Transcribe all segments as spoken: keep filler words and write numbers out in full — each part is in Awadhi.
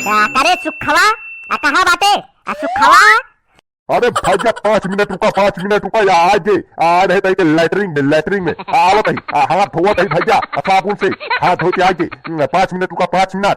आ, करे सुखवा, आ, कहाँ बाटे? आ, सुखवा? अरे भैया, पाँच मिनट रुका, पाँच मिनट रुका, या आ जे, आ रहे तई के लैट्रिन में, लैट्रिन में, आ, आवत ही, आ, हाथ धोवत ही भैया, आ, साबुन से, हाथ धो के आ जे, न, पाँच मिनट रुका, पाँच मिनट।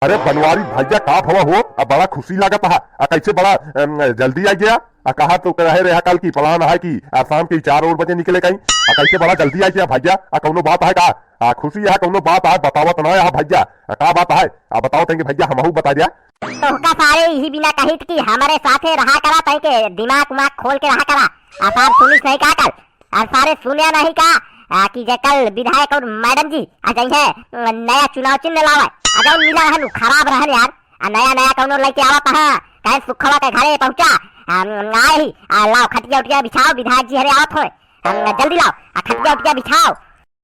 अरे बनवारी भैया, का भवा हो? अब बड़ा खुशी लागत हा, आ, कैसे बड़ा, अम, जल्दी आ गया? आ, कहा तो कहे रहे कल की प्लान है कि, आ, शाम के चार और बजे निकले कहीं, आ, कैसे बड़ा जल्दी आ गया भैया? आ, कौनो बात है का? आ, खुशी है, कौनो बात है, बतावत ना है भैया, आ, का बात है? आ, बताओ तेंगे भैया, हमहू बता दिया। तोहका सारे यही बिना कहित कि हमरे साथे रहा करा, तई के दिमाग उमाग खोल के रहा करा। आ सार सुनिस नहीं का कल? आ सारे सुने नहीं का, आ, कि जे कल विधायक और मैडम जी आ जइहे, अम, नया चुनाव चिन्ह लावे। आ जौन मिला रहन, उ खराब रहन यार। आ नया नया कौनो लेके आवत हा, कहे सुखवा के घरे पहुँचा, आ, अम, आए ही, आ, लाओ खटिया उटिया बिछाओ, विधायक जी हरे आवत होए। अम, जल्दी लाओ, आ खटिया उटिया बिछाओ।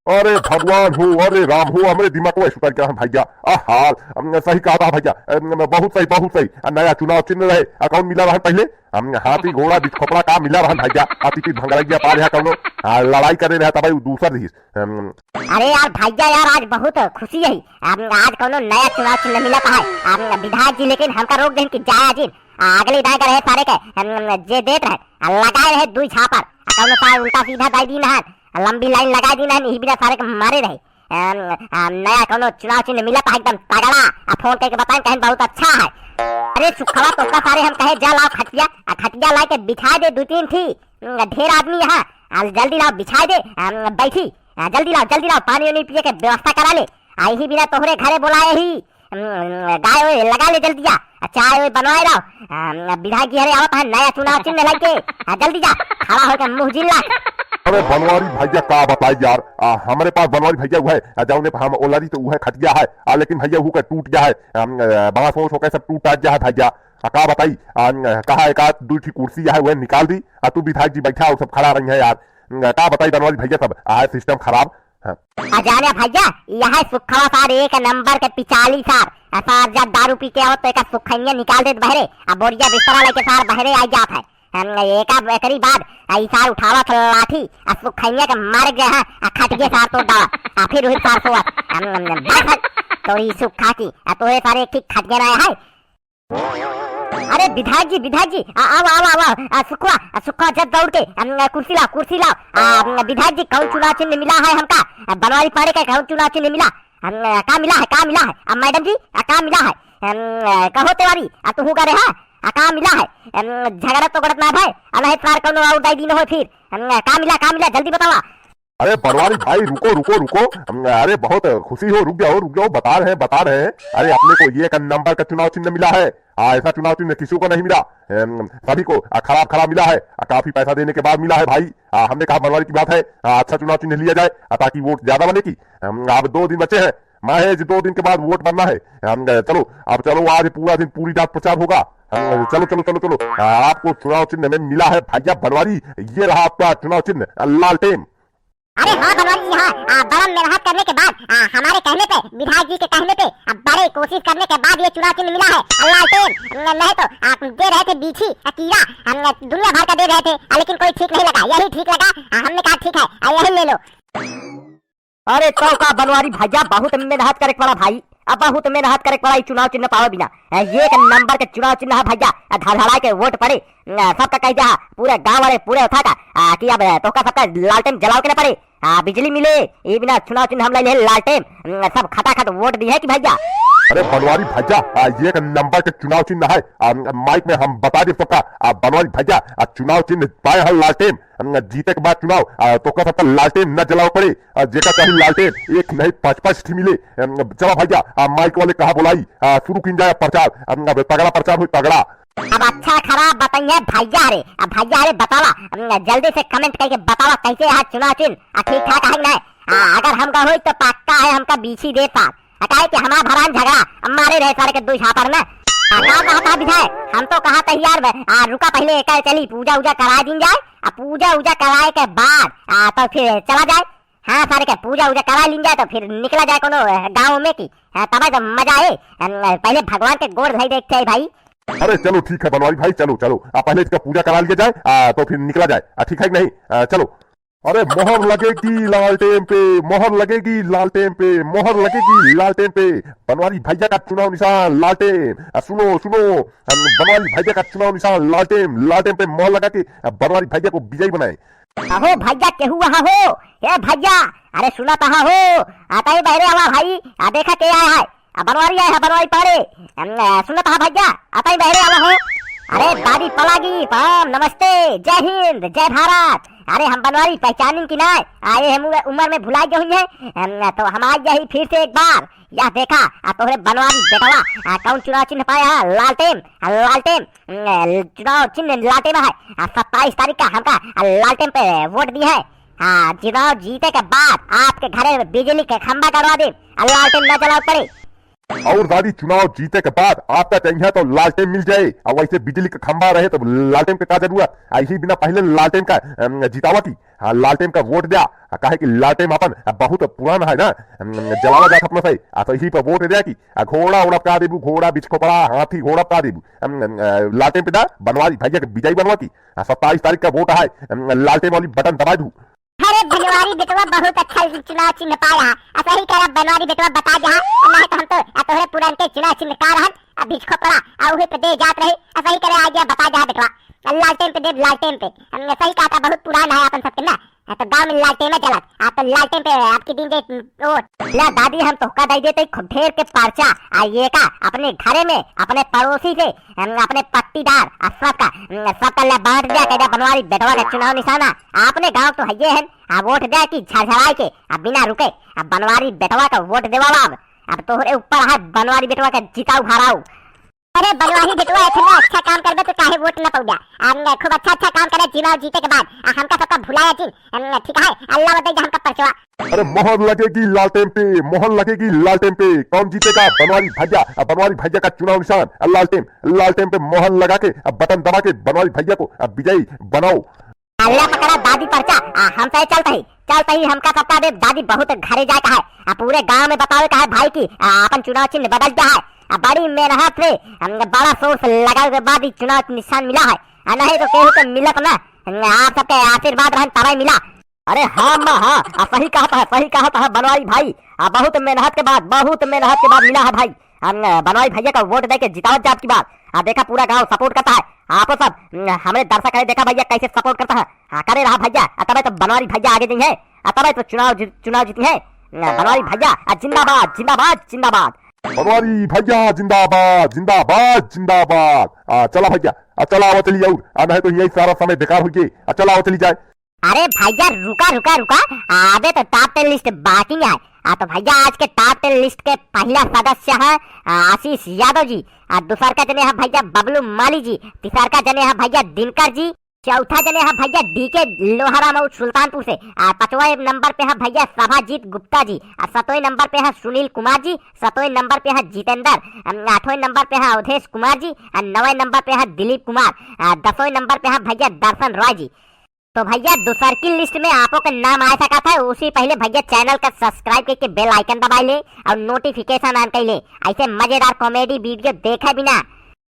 अरे भगवान हो, अरे राम हो, हमरे दिमाग में सुतर गया है भैया। आ हाल, अम, सही कहा था भैया, अम, बहुत सही, बहुत सही। आ, नया चुनाव चिन्ह रहे, आ कौन मिला रहन पहले? अम, हाथी घोड़ा बीच खोपड़ा का मिला रहन भैया? आ पीटी भंगरैया पार है कौनो? आ, लड़ाई करे रहे तब उ दूसर रही। अम, अरे यार भैया यार, आज बहुत खुशी है। अम, आज कौनो नया चुनाव चिन्ह मिला है। अम, विधायक जी लेकिन हमका रोक देन कि जाया जिन। आ, अगले दाएं का रहे सारे के, अम, जे देत रहे, आ, लगाए रहे दुई झापर। आ कौनो सार उल्टा सीधा दाई दीन हन, आ लंबी लाइन लगाए दीन हन, यही बिना सारे के मारे रहे। अम, अम, नया कौनो चुनाव चिन्ह मिलत है एकदम तगड़ा। आ फोन करके बताएं, कहें बहुत अच्छा है। अरे सुखवा, तोका सारे हम कहे जा लाओ खटिया, आ खटिया लाए के बिछा दे दू तीन थी। अम, ढेर आदमी यहाँ, आ जल्दी लाओ बिछा दे। अम, बैठी, आ जल्दी लाओ, जल्दी लाओ, पानी उनी पिए के व्यवस्था करा ले। आ यही बिना तोहरे घरे बोलाए ही। अम, गाय ओए लगा ले जल्दी जा, आ चाय ओए बनवाए लाओ। अम, विधायक जी हरे आवत है नया चुनाव चिन्ह लाइके। आ जल्दी जा, खड़ा होके मुँह जिल्ला। अरे बनवारी भैया का बताई यार, आ, हमरे पास बनवारी भैया उहै, आ, जौने पे हम ओलरी तो उहै खटिया है, आ, लेकिन भैया उहू का टूट गया है, अम, आ, बांस ओस होके सब टूट टाट गया है भैया। आ, का बताई, आ, कहा एक आध दुई ठी कुर्सी है उहै निकाल दी, आ, तू विधायक जी बैठा और सब खड़ा रही है यार। आ, का बताई बनवारी भैया सब, आ, है सिस्टम खराब। हाँ। आ जाने भैया, यह सुखवा सार एक नंबर के पिचाली सार। आ सार जब दारू पी के आओ तो एक सुखैया निकाल देत बहरे, आ बोरिया बिस्तरा लेके सार बहरे आ जात है। हम एका एकरी बाद आ ई सार उठावा था लाठी, आ सुखैया के मार गए हैं, आ खटिए सार तोड़ डाला, आ फिर वही सार सोवत। हम, हम, हम, बस है, तोरी सुखा की, आ तोरे सारे एक ठीक खटिए रहे है। अरे विधायक जी, विधायक जी, आ, आवा, आवा, आवा, आ, सुखवा, आ, सुखवा जब दौड़ के, अम, आ, कुर्सी लाओ, कुर्सी लाओ। आ, अम, विधायक जी, कौन चुनाव चिन्ह मिला है हमका? आ, बनवारी पाड़े का कौन चुनाव चिन्ह मिला? अम, आ, का मिला है, का मिला है? आ, मैडम जी, आ, का मिला है? अम, आ, कहो तिवारी, आ, तू हूँ करे है? आ, का मिला है? अम, झगड़ा तो गड़त ना भाई, आ, नहीं सार कौनो और दाई दिन हो फिर। अम, आ, का मिला, का मिला, जल्दी बतावा। अरे बनवारी भाई, रुको, रुको, रुको। अरे बहुत खुशी हो, रुक जाओ, रुक जाओ, बता रहे हैं, बता रहे हैं। अरे अपने को एक नंबर का चुनाव चिन्ह मिला है। आ, ऐसा चुनाव चिन्ह किसी को नहीं मिला। अम, सभी को, आ, खराब खराब मिला है। आ, काफी पैसा देने के बाद मिला है भाई। आ, हमने कहा बनवारी की बात है, आ, अच्छा चुनाव चिन्ह लिया जाए, आ, ताकि वोट ज्यादा बने की। अम, अब दो दिन बचे हैं, महज दो दिन के बाद वोट बनना है। हम, चलो, अब चलो, आज पूरा दिन पूरी रात प्रचार होगा। हम, चलो, चलो, चलो, चलो। आ, आपको चुनाव चिन्ह में मिला है भैया बनवारी, ये रहा आपका चुनाव चिन्ह, आ, लालटेन। अरे हाँ बनवारी जी, हाँ, आ, बड़ा मेहनत करने के बाद, आ, हमारे कहने पे, विधायक जी के कहने पे, आ, बड़े कोशिश करने के बाद ये चुनाव चिन्ह मिला है, आ, लालटेन। न-, नहीं तो आप दे रहे थे बीछी, आ, कीड़ा, हम दुनिया भर का दे रहे थे, आ, लेकिन कोई ठीक नहीं लगा, यही ठीक लगा, आ, हमने कहा ठीक है, आ, यही ले लो। अरे तो का बनवारी भैया, बहुत मेहनत करे के पड़ा भाई, अब बहुत मेहनत करे के पड़ा ई चुनाव चिन्ह पावे बिना। ए, एक नंबर के चुनाव चिन्ह है भैया, आ, धड़धड़ा के वोट पड़े, न, सबका कह जा, पूरे गांव वाले, पूरे उठा का, आ, कि अब तोहका सबका लालटेन जलावे के न पड़े, आ, बिजली मिले, ई बिना चुनाव चिन्ह हम ले ले लालटेन, न, सब खटाखट वोट दी है कि भैया। अरे बनवारी भैया, आ, ये एक नंबर के चुनाव चिन्ह है, आ, माइक में हम बता दे सबका, आ, बनवारी भैया, आ, चुनाव चिन्ह पाए हैं लालटेन, आ, जीते के बाद चुनाव, आ, तोहका सबका लालटेन न जलावे पड़े, आ, जेका चाही लालटेन, एक नहीं पाँच पाँच ठी मिले। अम, चला भैया, आ, माइक वाले कहा बोलाई, आ, शुरू किन जाए प्रचार, अम, अब तगड़ा प्रचार हो, तगड़ा। अब अच्छा खराब बताइए भैया रे, अब भैया रे बतावा, अम, जल्दी से comment करके बतावा कैसे है चुनाव चिन्ह, आ, ठीक ठाक है कि नहीं? आ, अगर हमका होई तो पक्का है हमका बीछी दे सार, आ, काहे कि हमार भरान झगड़ा, अब मारे रहे सारे के दो झापड़ में। आ, का कहा था विधायक, हम तो कहा था यार, आ, रुका पहले एक चली पूजा उजा करा दीन जाए, आ, पूजा उजा कराए के बाद, आ, तो फिर चला जाए। हाँ, सारे के पूजा उजा करा लीन जाए तो फिर निकला जाए कोनो, अ, गाँव में की, अ, तब तो मजा आए। अम, पहले भगवान के गोड़ धोई देख के आई भाई। अरे चलो ठीक है बनवारी भाई, चलो चलो, आ, पहले इसका पूजा करा लिया जाए, आ, तो फिर निकला जाए, आ, ठीक है कि नहीं? आ, चलो। अरे मोहर लगेगी लालटेन पे, मोहर लगेगी लालटेन पे, मोहर लगेगी लालटेन पे। बनवारी भैया का चुनाव निशान लालटेन। आ सुनो, सुनो, हम बनवारी भैया का चुनाव निशान लालटेन, लालटेन पे मोहर लगा के, आ, बनवारी भैया को विजयी बनाए। अहो भैया, केहू वहाँ हो? ए भैया, अरे सुनत हा हो? आता ही बहरे आवा भाई, आ देखा के आया है। आ, बनवारी आए हैं, बनवारी पाड़े। हम, आ, सुनत हा भैया, आता ही बहरे आवा हो। अरे दादी पलागी, प्रणाम, नमस्ते, जय हिंद, जय भारत। अरे हम बनवारी पहचानिन कि ना? आ, ये हम उम्र, उम्र में भुलाई गए हुई हैं। हम, तो हम आ गए ही फिर से एक बार। यह देखा, आ तोहरे बनवारी बेटवा, आ, कौन चुनाव चिन्ह पाया है? लालटेन, आ, लालटेन, आ, चुनाव चिन्ह लालटेन है। आ, सत्ताईस तारीख का हमका, आ, लालटेन पे वोट दी है। हाँ, चुनाव जीते के बाद आपके घरे में बिजली के खंभा गड़वा दे, आ, लालटेन न जलावे पड़े। और दादी, चुनाव जीते के बाद आपका चाहिए तो लालटेन मिल जाए, और वैसे बिजली का खंभा रहे तो लालटेन के का जरूरत? आ, यही बिना पहले लालटेन का, अम, जितावा थी। हाँ, लालटेन का वोट द्या, आ, काहे कि लालटेन अपन, आ, बहुत पुरान है ना, अम, जलावा जात अपना सही, आ, तो यही पर वोट द्या कि, आ, घोड़ा उड़ा का देबू, घोड़ा बिच खोपड़ा, हाथी घोड़ा का देबू, अम, अम, आ, लालटेन पे दा, बनवारी भैया के विजयी बनवा की, आ, सत्ताईस तारीख का वोट है, अम, लालटेन वाली बटन दबा दू। अरे बनवारी बेटवा, बहुत अच्छा चुनाव चिन्ह पाया। आ सही करा बनवारी बेटवा, बता जा, नहीं तो हम तो, आ, तोहरे पुरान के चुनाव चिन्ह का रहन, आ बिच खोपड़ा, आ उहे पे दे जात रहे। आ सही करे आ गया, बता जा बेटवा। आ लालटेन पे दे, लालटेन पे। हमने सही कहा था, बहुत पुरान है अपन सबके ना। आ तो गाँव में लालटेन में जलत। आ तो लालटेन पे आपकी दिन दे, ओ। ला दादी, हम तोहका दे देते खूब ढेर के पर्चा। आ ये का अपने घरे में, अपने पड़ोसी से, हम अपने पट्टीदार, आ सबका, सबका ले बांट दिया, कह दिया बनवारी बेटवा का चुनाव निशाना। आपने गाँव तो हइये है, आ वोट दे कि झरझराए के, आ बिना रुके, आ बनवारी बेटवा का वोट देवा बाब। अब तोहरे ऊपर है बनवारी बेटवा का जिताऊ हराऊ। अरे बनवारी बेटवा, इतना अच्छा काम करबे तो काहे वोट न पौजा? आ, खूब अच्छा अच्छा काम करे चुनाव जीते के बाद, आ हमका सबका भुलाया जिन, अम, ठीक है, अल्लाह बताई हमका परचवा। अरे मोहर लगेगी लालटेन पे, मोहर लगेगी लालटेन पे। कौन जीतेगा? बनवारी भैया। आ बनवारी भैया का चुनाव निशान, आ लालटेन, लालटेन पे मोहर लगा के, आ बटन दबा के बनवारी भैया को, आ विजयी बनाओ। अल्लाह पकड़ा दादी पर्चा, आ, हम तो चलत ही, चलत ही हमका सबका दे दादी, बहुत घरे जाए का है, आ, पूरे गांव में बतावे का है भाई की, आ, अपन चुनाव चिन्ह बदल गया है, आ, बड़ी मेहनत से, हम, बड़ा सोच लगावे के बाद ही चुनाव निशान मिला है, आ, नहीं तो केहू के मिलत ना, आप सबके आशीर्वाद रहन तबे मिला। अरे हाँ माँ, हाँ, आ, सही कहत है, सही कहत है बनवारी भाई, आ, बहुत मेहनत के बाद, बहुत मेहनत के बाद मिला है भाई। हम, अ, बनवारी भैया का वोट दे के जितावत जात की बात। आ देखा, पूरा गांव सपोर्ट करता है। आपो सब, अ, हमरे दर्शक है, देखा भैया कैसे सपोर्ट करता है। हाँ, करे रहा भैया, आ तबे तो बनवारी भैया आगे जइहैं, आ तबे तो चुनाव जि-, चुनाव जीतिहैं। अ, बनवारी भैया, आ जिंदाबाद, जिंदाबाद, जिंदाबाद। बनवारी भैया जिंदाबाद, जिंदाबाद, जिंदाबाद। आ चला भैया, आ चला आवा चली जाऊ, आ नहीं तो यही सारा समय बेकार हो गए। आ चला आवा चली जाए। अरे भैया, रुका, रुका, रुका। अबे तो टॉप टेन लिस्ट बाकी है। आ तो भैया, आज के टॉप टेन लिस्ट के पहला सदस्य है, आ, आशीष यादव जी। आ दूसर का जने है भैया बबलू माली जी। तीसर का जने है भैया दिनकर जी। चौथा जने है भैया डीके लोहाराम और सुल्तानपुर से। आ पांचवा नंबर पे है भैया सभाजीत गुप्ता जी। आ सातवें नंबर पे है सुनील कुमार जी। सातवें नंबर पे है जितेंद्र। अम, आठवें नंबर पे है अवधेश कुमार जी। आ नौवें नंबर पे है दिलीप कुमार। आ दसवें नंबर पे है भैया दर्शन रॉय जी। तो भैया, दूसर की लिस्ट में आपो के नाम आ सकत है, उसी पहले भैया चैनल का सब्सक्राइब करके बेल आइकन दबाई ले और नोटिफिकेशन ऑन कर ले, ऐसे मजेदार कॉमेडी वीडियो देखे बिना।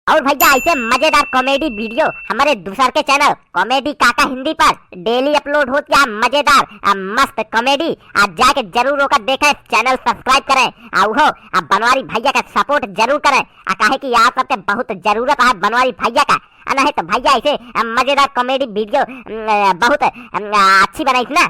और भैया, ऐसे मजेदार कॉमेडी वीडियो हमारे दूसर के चैनल कॉमेडी काका हिंदी पर डेली अपलोड होत है, मजेदार आ मस्त कॉमेडी। आप जाके जरूर ओकर देखें, चैनल सब्सक्राइब करें, आ उहो आ बनवारी भैया का सपोर्ट जरूर करें, आ काहे कि आप सबके बहुत जरूरत है बनवारी भैया का। आ नहीं तो भैया, ऐसे, अ, मजेदार कॉमेडी वीडियो, अम, अ, बहुत, अम, अ, अच्छी बनाई थी ना।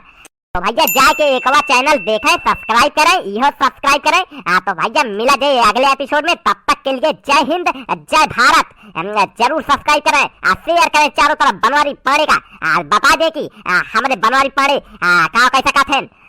तो भैया, जाके एक बार चैनल देखें, सब्सक्राइब करें, इहो सब्सक्राइब करें। आ तो भैया, मिला जाए अगले एपिसोड में, तब तक के लिए जय हिंद, जय भारत। अम, जरूर सब्सक्राइब करें, आ शेयर करें चारों तरफ बनवारी पाड़े का। आ बता दे कि, आ, हमारे बनवारी पाड़े, आ, का कैसा का थे।